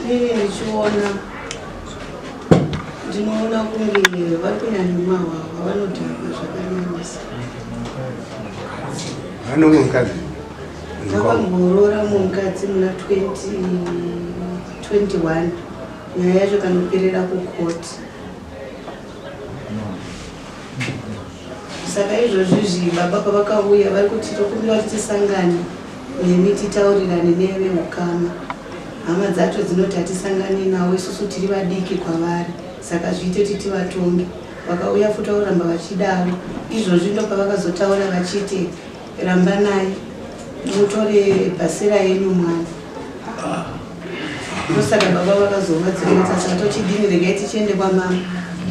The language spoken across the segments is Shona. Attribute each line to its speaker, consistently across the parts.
Speaker 1: Inini ndichiona, ndinoona kunge vari kunyanyomwa hwahwa, vanodhakwa zvakanyanyisa.
Speaker 2: Vane umwe mukadzi?
Speaker 1: Vakamboroora mumwe mukadzi muna 2021, nyaya yacho kanoperera kukoti. Saka izvozvizvi baba pavakauya vari kuti tokumbira kuti tisangane nemi titaurirane neveukama. Hama dzacho dzinoti hatisangane navo, isusu tiri vadiki kwavari, saka zviite kuti tivatonge. Vakauya futi vakuramba vachidaro. Izvozvi ndopavakazotaura vachiti rambanai mutore bhasera yenyu mwana. Ndosaka baba vakazovadzoreta. Saka tochidini? Regai tichiende kwamama.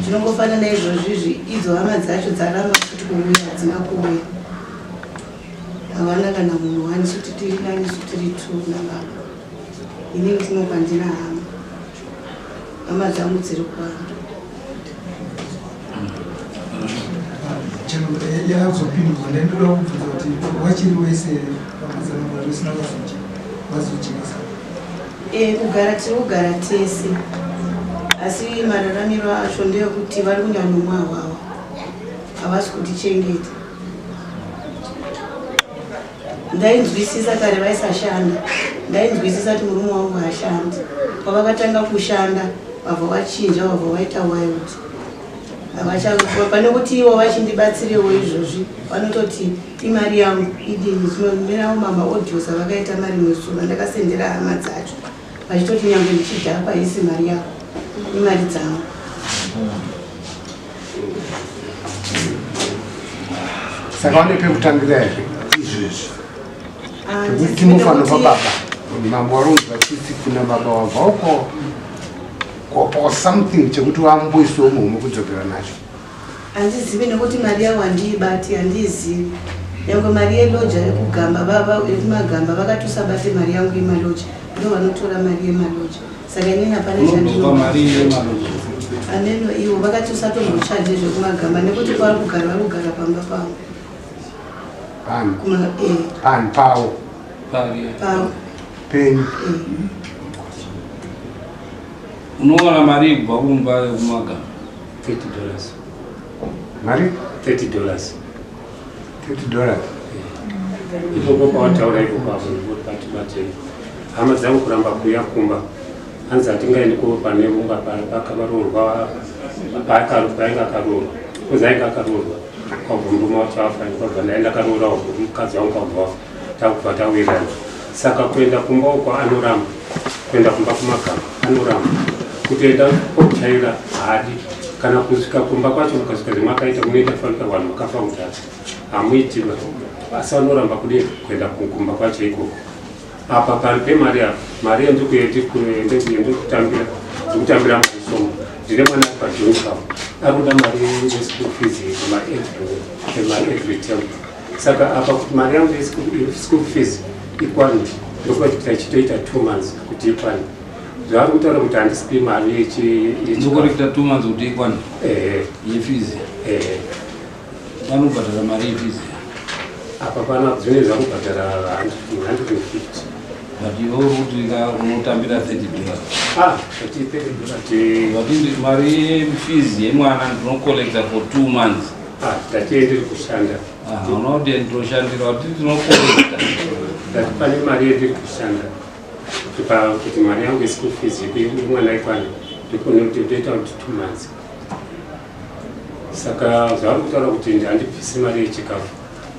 Speaker 1: Zvinongofanana izvozvizvi, idzo hama dzacho dzaramba futi kuuya, hadzina kuuya, havana kana munhu wani. Isu tiri nani? Isu tiri two nababa. Inini kuno kwandina hama, hama dzangu dziri kwana.
Speaker 3: Chero yazopindurwa, ndaindoda kubvunza kuti wachiri wese pamazano usina vazojekesa.
Speaker 1: Kugara tiri kugara tese, asi mararamiro acho ndeyekuti vari kunyanomwa hwawa, havasi kutichengeta. Ndainzwisisa kare vaisashanda, ndainzwisisa kuti murume wangu haashandi. Pavakatanga kushanda vabva vachinja, vabva vaita wild. Pane kuti ivo vachindibatsirewo izvozvi, vanototi imari yangu idini. Zvinomerawo mama audios avakaita mari mwezuva ndakasendera hama dzacho vachitoti nyange ndichidhakwa isi mari yako, imari dzangu.
Speaker 2: Saka vane pekutangira here izvezvi? Pekuti tinofanira baba mambo waronzwa tsitsi kuna baba wabva uko kopa something chekuti vamboisewo muhomwe kudzokera nacho.
Speaker 1: Handizivi nekuti mari yavo handiibati, handiizivi. Nyange mari yeloja yekugamba, yekumagamba vakati usabate mari yangu yemaloja, ndo vanotora mari yemaloja. Saka inini hapana.
Speaker 4: Unopa mari yemaloja?
Speaker 1: Ameno ivo vakati usatombochaje zvekumagamba nekuti kwavari kugara, vari kugara pamba pavo.
Speaker 2: Pani?
Speaker 1: Kuma.
Speaker 2: Pani pavo?
Speaker 4: Pari?
Speaker 1: Pavo.
Speaker 2: Penyu?
Speaker 1: Eh.
Speaker 4: Unowana mari kubva kumba yekumagamba?
Speaker 5: $30.
Speaker 2: Mari?
Speaker 5: $30.
Speaker 2: $30?
Speaker 5: Ikoko pawataura ikoko apo ndikuti patibate hama dzangu kuramba kuuya kumba, hanzi hatingaendi ko pane vumba pakaroorwa, painge akaroorwa, kuzi ainge akaroorwa kwabva murume wacho afa, kwabva ndaenda akaroora mukadzi wangu, kwabva wafa, takubva tawirirana. Saka kuenda kumba uko anoramba kuenda kumba kumagamba, anoramba kutoenda kokuchaira, haadi kana kusvika kumba kwacho. Mukasvika zvemakaita munoita fanika vanhu vakafa kudhara, hamuitiba, asi vanoramba kudii kuenda kumba kwacho ikoko. Apa pari pemari apa, mari yandikutambira, ndikutambira mari shoma. Ndine mwana ari paJohn Cow, ari kuda mari yeschool fees every term. Saka apa kuti mari yangu yeschool fees ikwane, ndokuti tichitoita 2 months kuti ikwane. Zvaari kutaura kuti handisipi mari.
Speaker 4: Ndokorekta 2 months kuti ikwane?
Speaker 5: Ehe.
Speaker 4: Yefees?
Speaker 5: Ehe.
Speaker 4: Vanobhadhara mari yefees?
Speaker 5: Apa pana zvine zvakubhadhara 150.
Speaker 4: But iwe uri kuti ka unotambira $30.
Speaker 5: Ah, ati $30 ti.
Speaker 4: But mari yefees yemwana ndinocollecta for 2 months.
Speaker 5: Ah, tatienderi kushanda.
Speaker 4: Hauna kuti ndinoshandira, kuti ndinocollecta.
Speaker 5: Tati pane mari yendiri kushanda kuti kuti mari yangu yeschool fees yemwana ikwane, ndoita kuti 2 months. Saka zvavari kutaura kuti handibvisi mari yechikafu,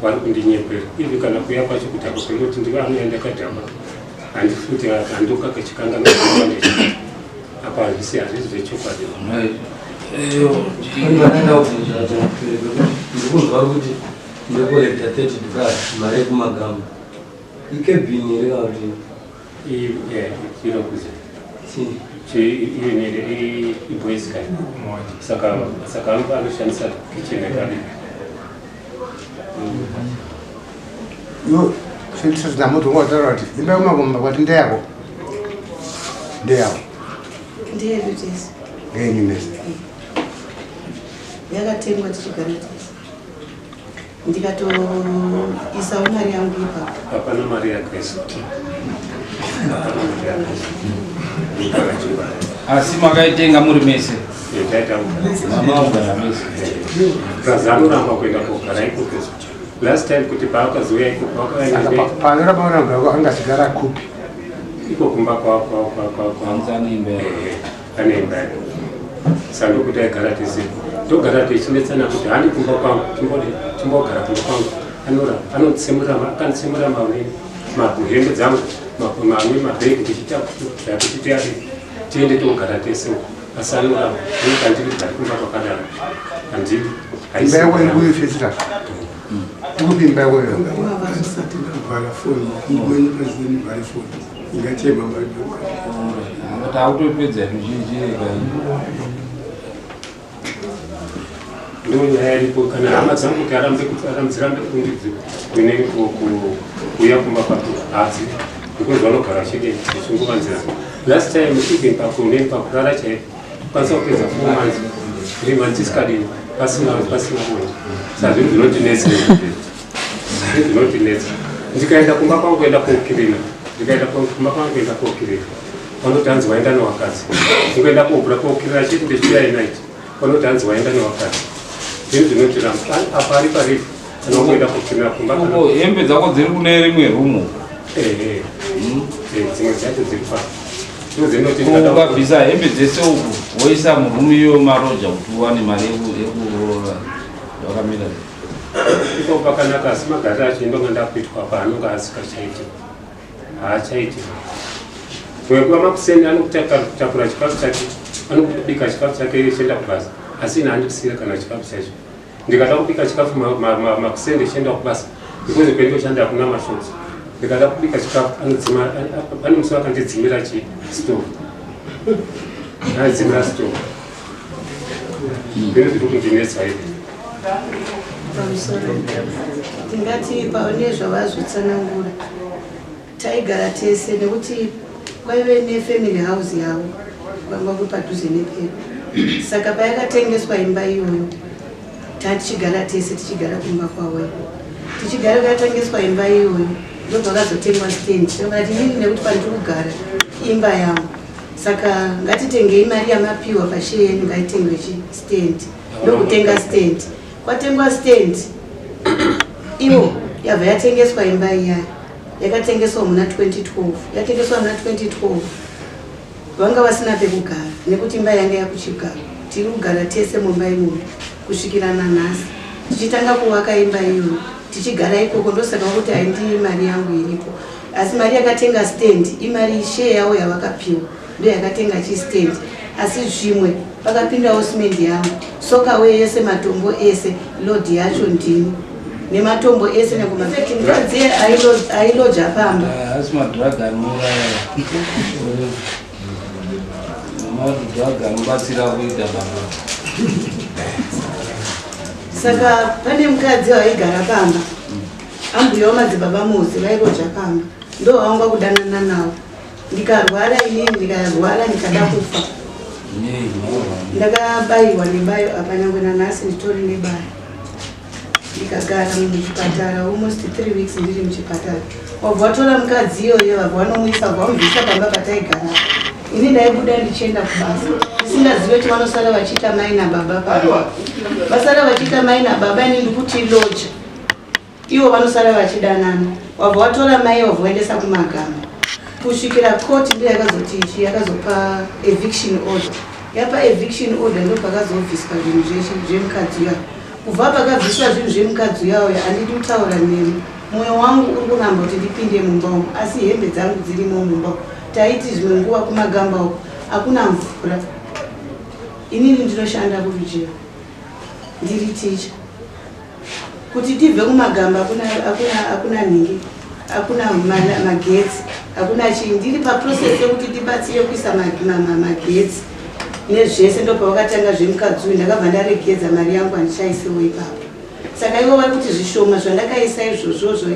Speaker 5: vari kundinyepera. Ivi kana kuya kwacho kudhakwa kwengoti ndive anoenda kadhakwa, handifuti handokakachikanga apa, hazvisi, hazvisi zvechokwadi.
Speaker 6: Ndakaenda kubvunza ndikunzwa kuti ndocollecta $30 mari yekumagamba. Icabin here kana kuti?
Speaker 5: Inokuza iboys kai, saka anoshandisa kitchen yakadii.
Speaker 2: Iwo sendisazinamoto ungataura kuti imba yekumakomba kwati ndeyako, ndeyako?
Speaker 1: Ndeyedu tese.
Speaker 2: Ngeyenyu mese?
Speaker 1: Yakatengwa tichigara tese, ndikatoisawo mari yangu ipapo.
Speaker 5: Hapana mari yakaiswa, hapana mari yakaiswa.
Speaker 4: Asi makaitenga muri mese? Mama kugara mese.
Speaker 5: Plus anoramba kuenda kogara ikoko. Last time kuti paakazouya ikoko
Speaker 2: wakauya. Paanoramba kuramba anga achigara kupi?
Speaker 5: Iko kumba kwa kwa kwa kwa kwa.
Speaker 4: Ane imba.
Speaker 5: Ane imba. Saka ndokuti aigara tese. Ndogara tichinetsana kuti handi kumba kwangu timbode timbogara kumba kwangu. Anora anotsemura akanditsemura mamwe hembe dzangu mamwe mabhegi ndichitakura kuti tiade tiende togara tese uko. Asi anoramba anoti andidi kugara kumba kwakadaro. Handidi.
Speaker 2: Imba yako iri kuifesira. Ikupi imba yako iyo?
Speaker 3: Andisati ndavhara foni. Mwenye president vhare foni. Ingachema mari.
Speaker 4: Takutopedza tuchichireka.
Speaker 5: Ndo nyaya iripo kana hama dzangu kuti arambe dzirambe kune kuuya kumba kwake hadzi because vanogara chete vachinguvanzira. Last time even pakune pakurara chaipo kwanisa kupedza 4 months 3 months tisikadini pasina pasina bonde. Saka zvinhu zvinondinetsa zvinhu zvinondinetsa. Ndikaenda kumba kwangu kuenda kokirina, ndikaenda kumba kwangu kuenda kokirina vanoti hanzi waenda newakadzi. Ndikuenda kobura kokirina chete ndichiuya inight vanoti hanzi waenda newakadzi. Zvinhu zvinotiramba apa ari paripo anokuenda kokirina kumba.
Speaker 4: Hembe dzako dziri kune rimwe rumu?
Speaker 5: Ehe, dzimwe dzacho dziri pa
Speaker 4: ukabvisa hembe dzese uku woisa murumu iyo maroja kuti uwane mari yekuroora wakamira
Speaker 5: ipo pakanaka. Asi magariro acho indonga ndakuitwa apa anonga asikachaiti haachaiti. Wekuva makuseni anokutakura chikafu chake, anokubika chikafu chake chienda kubasa, asi ini handisire kana chikafu chacho. Ndikada kubika chikafu makuseni ndichienda kubasa because kwendoshanda hakuna mashops, ndikada kubika chikafu anodzima. Pane musi wakandidzimira chi stove, adzimira stove. Zvino zviri kundinetsa izvi.
Speaker 1: Pamusoro, tingati pane zvavazotsanangura, taigara tese nekuti kwaive nefamily house yavo kwanga kuri padhuze nepedu. Saka payakatengeswa imba iyoyo tatichigara tese, tichigara kumba kwavo tichigara. Yakatengeswa imba iyoyo ndopakazotengwa stand. Takati inini nekuti pandiri kugara imba yangu, saka ngatitengei mari yamapiwa pashare yenyu, ngaitengwe chistand. Ndokutenga stand. Kwatengwa stand ivo yabva yatengeswa imba iya. Yakatengeswa muna 2012. Yatengeswa muna 2012 vanga vasina pekugara nekuti imba yanga yakuchigara. Tiri kugara tese mumba imomo kusvikira nanhasi, tichitanga kuvaka imba iyoyo tichigara ikoko. Ndosaka kuti haindi mari yangu iripo, asi mari yakatenga stand imari share yavo yavakapiwa, ndo yakatenga chistand. Asi zvimwe pakapindawo simendi yangu, soakaway yese, matombo ese, load yacho ndini nematombo ese nekumamukadzi ailoja pamba.
Speaker 4: Asi madhuraga anouraya, madhuraga anobatsira kuita baba.
Speaker 1: Saka pane mukadzi waigara pamba, ambuya wamadzibaba Muzi, vairoja pamba, ndo vanga kudanana navo. Ndikarwara inini, ndikarwara ndikada kufa. Ndakabayiwa nebayo apa, nyangwe nanhasi nditori nebayo. Ndikagara muchipatara almost 3 weeks ndiri muchipatara. Wabva watora mukadzi iyoyo, vabva vanomuisa, vabva vamubvisa pamba pataigara. Ini ndaibuda ndichienda kubasa ndisingazive kuti vanosara vachiita mai nababa pamba, vasara vachiita mai nababa. Ini ndikuti loja, ivo vanosara vachidanana. Wabva watora mai, wabva waendesa kumagamba kusvikira koti ndo yakazoti ichi yakazopa eviction order. Yapa eviction order ndo pakazobviswa zvinhu zveshe zvemukadzi uya. Kubva pakabviswa zvinhu zvemukadzi uya uya, handidi kutaura nemi, mwoyo wangu uri kuramba kuti ndipinde mumba umu, asi hembe dzangu dzirimo mumba umu. Taiti zvimwe nguva kumagamba uku hakuna mvura. Inini ndinoshanda kurujiva, ndiri ticha. Kuti tibve kumagamba hakuna nhingi, hakuna magetsi, hakuna chii. Ndiri paprocess yekuti tibatsire kuisa magetsi nezvese. Ndopavakatanga zvemukadzi uyu, ndakabva ndaregedza mari yangu, handichaisiwo ipapo. Saka ivo vari kuti zvishoma zvandakaisa izvozvozvo,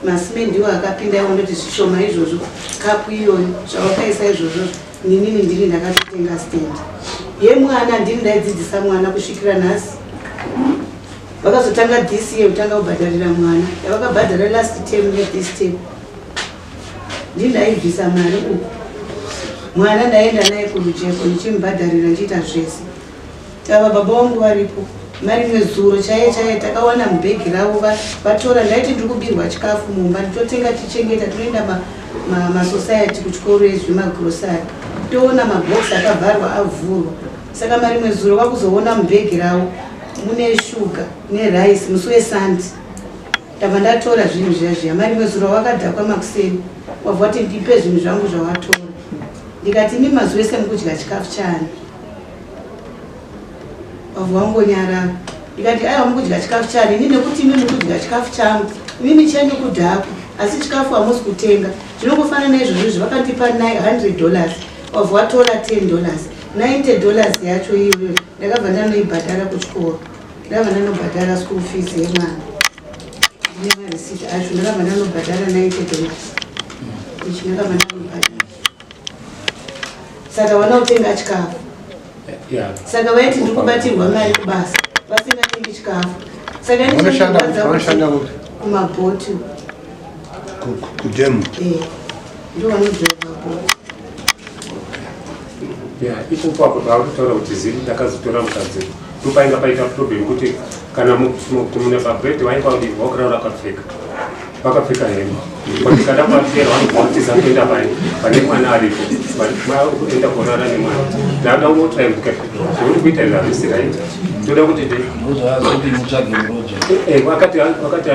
Speaker 1: masimendi iwo akapinda iwo, ndoti zvishoma izvozvo, kapu iyoyo zvavakaisa izvozvozvo, ninini ndini ndakatotenga stand yemwana, ndini ndaidzidzisa mwana kusvikira nhasi. Vakazotanga this year kutanga kubhadharira mwana, yavakabhadhara last term nethis term, ndini ndaibvisa mari uku. Mwana ndaenda naye kurujeko ndichimubhadharira ndichiita zvese. Tava baba vangu varipo. Marimwe zuro chaiye chaiye takawana mubhegi ravo vatora ndaiti ndiri kubirwa chikafu mumba nditotenga tichengeta tinoenda masociety kuchikoro izvi magrosari toona mabhokisi akavharwa avhurwa saka marimwe zuro vakuzoona mubhegi ravo mune shuga nerice musi wesandi ndabva ndatora zvinhu zviya zviya marimwe zuro wakadhakwa makuseni wabva wati ndipe zvinhu zvangu zvawatora ndikati imi mazuva ese mukudya chikafu chani wabva wangonyarara ndikati aiwa mukudya chikafu chani ini nekuti imi mukudya chikafu changu imimi chenyu kudhakwa asi chikafu hamusi kutenga zvinongofanana naizvozvo izvi vakandipa $100 wabva watora $10 $90 yacho iyoyo ndakabva ndanoibhadhara kuchikoro ndakabva ndanobhadhara school fees yemwana nemarisiti acho ndakabva ndanobhadhara $90 ichi ndakabva ndanobhadhara saka vana kutenga chikafu saka vaiti ndiri kubatirwa mari kubasa vasingatengi chikafu saka
Speaker 2: vanoshanda kupi
Speaker 1: kumabhoti
Speaker 2: kudhemu
Speaker 1: eh, ndo vanodhaiva bhoti
Speaker 5: ipopo apo paakutaura kuti ziri ndakazotora mukadzi ndopainga paita problem kuti kana mune pabred wainga wakurara wakapfeka vakapfeka hembe but kada kuvatera vanobva kuenda pai pane mwana aripo enda kurara nemwana ndada kungotaimbuka zvauri kuita izvi hazvisi right toda kuti wakati wakati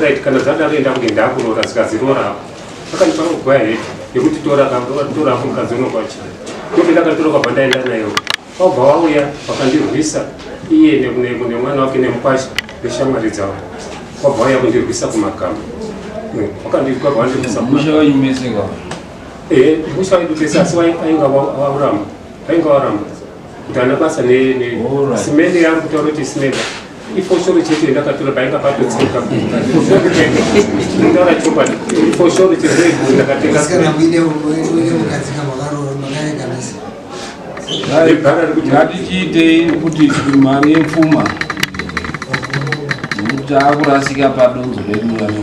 Speaker 5: right kana zvadaro enda kunge ndakuroora zikaziroora apo akandipa kugwaya heti yekuti tora tora ako mukadzi unokwachi ndope ndakatora kwabva ndaenda nayo wabva wauya wakandirwisa iye nemwana wake nemukwasha neshamwari dzavo wabva wauya kundirwisa kumagamba wakandirwisa wandirwisa
Speaker 4: musha wenyu mese ka
Speaker 5: eh musha wedu tese asi ainga wauramba ainga waramba kuti ana basa nesimende yaari kutaura kuti simende ifoshoro chete ndakatora painga patotsika ndara chokwadi ifoshoro chete ndakatenga
Speaker 4: Ngatichiitei kuti mari yepfuma nekuti taakurasika padonzo redu vano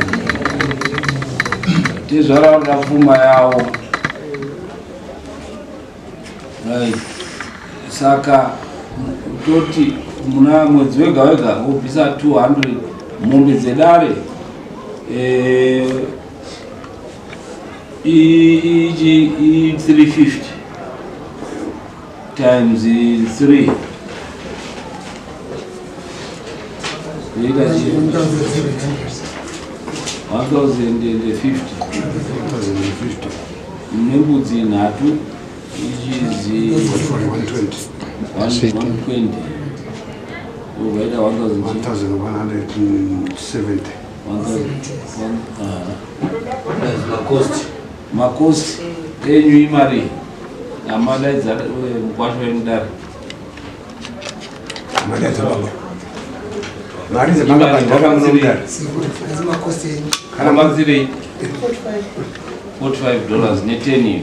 Speaker 4: tezvara vanoda pfuma yavo right saka toti muna mwedzi wega wega wobvisa 200 mombe dzedare eh, ichi 350 times 3 yoita chi 1050 nembudzi nhatu ichizi 120 ukaita
Speaker 2: 1170
Speaker 4: makosti enyu imari amadaidza mukwasha wenyu dare
Speaker 2: madaidza baba mari dzemangabhadhara munomudare
Speaker 4: kana matsirei 45 dollars ne 10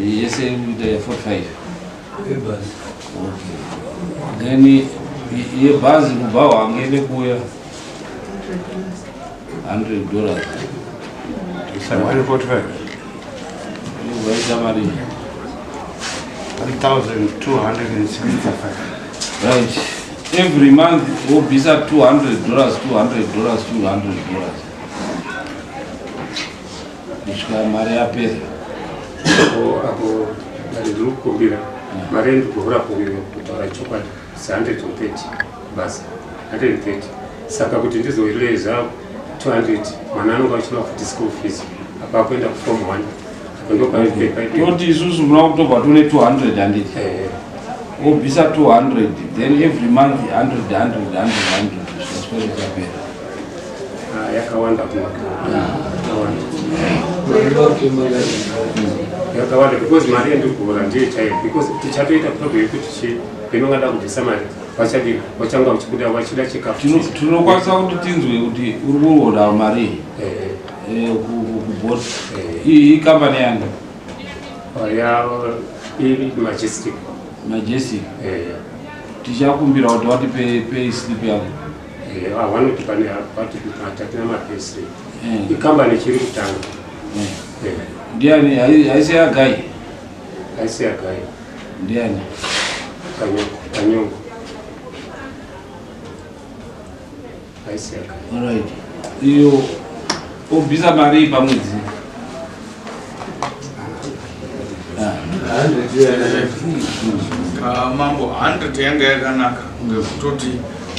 Speaker 4: iyo yese ikuita 45 then yebhazi kubva hwange nekuuya 100 dollars
Speaker 2: 145
Speaker 4: vaita mari
Speaker 2: 1265
Speaker 4: right every month wobvisa 200 dollars 200 dollars 200 dollars kusvika mari yapera
Speaker 5: apo mari ndiri kukumbira mari yendikuhura kutaura chokwadi 130 basa 130 saka kuti ndizoileza 200 mwana anonga achina futi school fees apa akuenda kuform 1 apo
Speaker 4: ndopatoti isusu muna kutobva tune 200 handiti wobvisa 200 then every month 100 100 100 100 zvikaswere chapera
Speaker 5: ah, yakawanda yakawanda because mari yandiri kuhora ndiyo chaiyo because tichatoita problem yekuti chi ndinongada kubvisa mari vachadi vachanga vachibuda vachida chikafu
Speaker 4: tinokwanisa kuti tinzwe kuti uri kuhora mari eh, kubot eh. iyi ikambani yangu
Speaker 5: ah, majestic
Speaker 4: majestic eh. tichakumbira kuti watipe pay slip yako
Speaker 5: vanoti pane tatina mapay slip ikambani ichiri kutanga
Speaker 4: ndiani haisi yagai
Speaker 5: Haisi yagai.
Speaker 4: Ndiani?
Speaker 5: Kanyongo. Kanyongo. Haisi yagai.
Speaker 4: Alright. Iyo obvisa mari pamwedzi.
Speaker 7: Ah, mambo 100 yanga yakanaka ngekutoti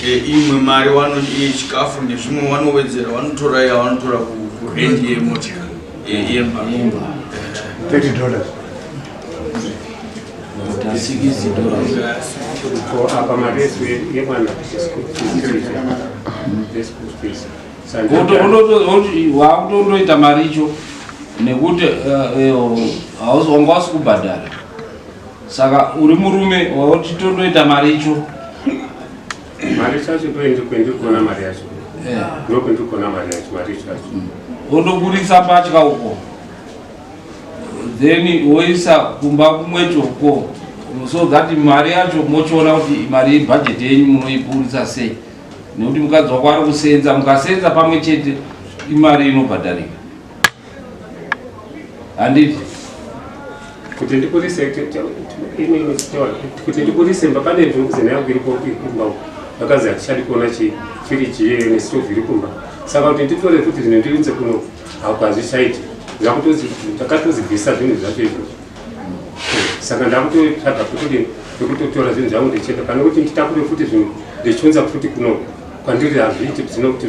Speaker 7: eh, imwe mari wano chikafu nezvimwe wanowedzera vanotora yavanotora kurendi yemotika yemba
Speaker 2: 30 dollars
Speaker 5: Apa mari yemwana school fees.
Speaker 4: Wakutondoita mari icho nekuti eh, eh, wanga wasi kubhadhara saka uri murume wautitondoita mari icho
Speaker 5: mari chacho ndoendiri kuona mari yacho eh. ndokwendiri kuona mari yacho mari chacho
Speaker 4: wondoburitsa mbatya uko then woisa kumba kumwecho uko so that mari yacho mochiona kuti mari yebhajeti yenyu munoiburitsa sei nekuti mukadzi wako ari kusenza mukasenza pamwe chete imari inobhadharika handiti
Speaker 5: kuti ndikurise kuti ndikurise mba pane zvinokuzena yangu iripo kumba uko vakazi hatichadi kuona chi firiji iyeyo nestovhu iri kumba saka kuti nditore futi zvinhu ndiunze kuno hauko hazvichaiti ndakatozibvisa zvinhu zvacho izvozvo saka ndakutotsvaga pekudini pekutotora zvinhu zvangu ndichienda pane kuti nditakure futi zvinhu ndichiunza futi kuno kwandiri hazviiti zvinokuti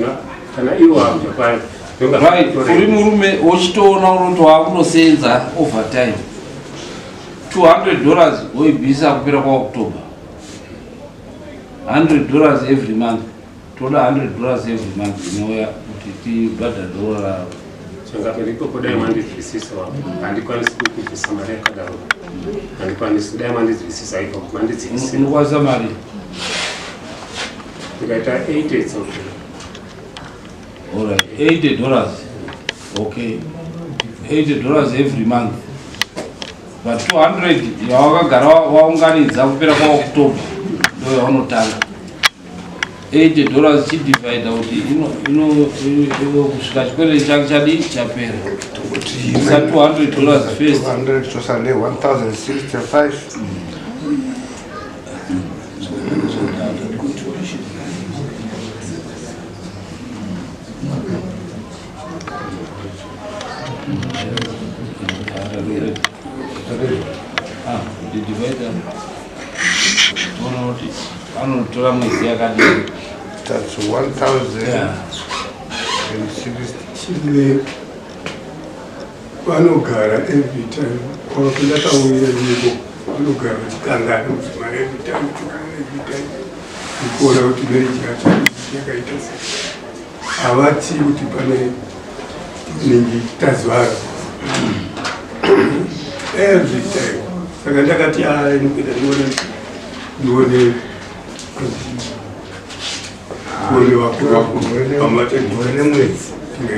Speaker 5: kana iwo hakuchakwana
Speaker 4: Right, uri murume wochitoona unoti wakunosenza overtime 200 dollars woibvisa kupera kwaoctober 100 dollars every month toda 100 dollars every month inouya kuti tibhadhare dora
Speaker 5: Changaperi ikoko dai mandinzwisisa handikwanisi kukubvisa mari yakadaro handikwanisi dai mandinzwisisa ikoko mandidzikisira
Speaker 4: unokwanisa mari
Speaker 5: ndikaita 8 it's okay
Speaker 4: Alright, 80 dollars. Okay. 80 dollars every month. But 200 yawakagara waunganidza kupera kwa October ndo yaunotanga. 80 dollars chidivide kuti ino ino ino kusvika chikwereti chake chadii chapera. Sa 200 dollars first.
Speaker 2: 200 tosale 1065.
Speaker 4: Anotora mwedzi yakadii?
Speaker 2: That's 1060.
Speaker 3: Chine vanogara every time kwakundakauya nyiko vanogara vachikangana kuti mari every time every time ndikuona kuti marriage yacho yakaita sei havati kuti pane ningi tazvara every time saka ndakati a ndikuenda ndione ndione ndione vakuru vakuru
Speaker 4: Gore nemwedzi.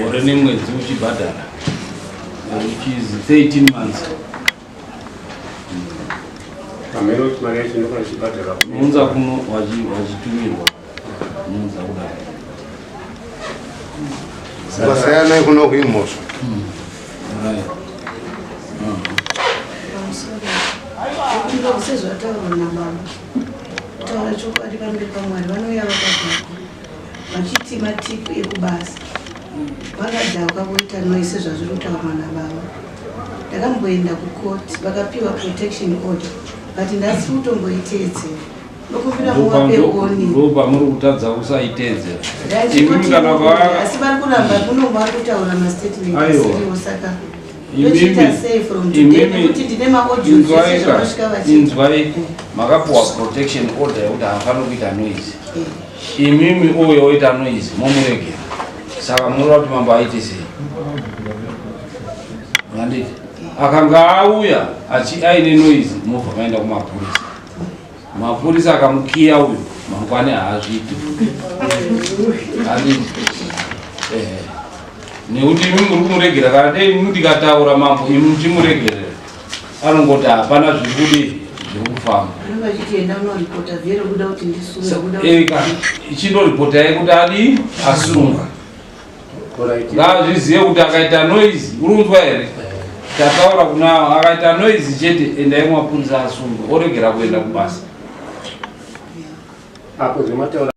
Speaker 4: Gore nemwedzi uchibhadhara which is 13 months.
Speaker 5: Pamero kuti mari yacho inokwana ichibhadharwa.
Speaker 4: Unza kuno wachitumirwa. Unza kudai.
Speaker 2: Ukasiyana kuno kuimhosva.
Speaker 4: Right.
Speaker 1: Pamusoro sezvataurwa nababa kutaura chokwadi pamberi pamwari vanouya vakadhakwa vachiti matipu ekubasa vakadhakwa voita noise sezvazviri kutaurwa nababa ndakamboenda kukoti vakapiwa protection order but ndasi kutomboiteedzera ndokumbira muvape warning
Speaker 4: Ndo pamuri kutadza kusaiteedzera. Imimi kana vaka
Speaker 1: asi vari kuramba kuno vari kutaura mastatement
Speaker 4: Aiwa.
Speaker 1: asiriwo saka
Speaker 4: Imimi-
Speaker 1: ndochiita sei from today
Speaker 4: imimi-
Speaker 1: nekuti ndine maaudio zvese
Speaker 4: inzwai ka
Speaker 1: zvavanosvika vachiita
Speaker 4: inzwai makapuwa protection order yekuti haafaniri kuita noise imimi uyo oita noise momuregera saka munoda kuti mambo aite sei handiti akanga auya achi aine noise mobva maenda kumapurisa mapurisa akamukiya uyu mangwani haazviiti handiti ehe nekuti imi muri kumuregera kana dei imi ndikataura mambo imi muchimuregerera anongoti hapana zviri kudii zviri kufamba
Speaker 1: vanenge vachiti enda unoripota vhero kuda kuti ndisunge kuda kuti
Speaker 4: eka ichindoripotai kuti adii asunga ngaazvizive kuti akaita noise uri kunzwa here Tataura kuna akaita noise chete, endai kumapurisa asungwe, oregera kuenda kubasa.
Speaker 5: Apo zvemataura.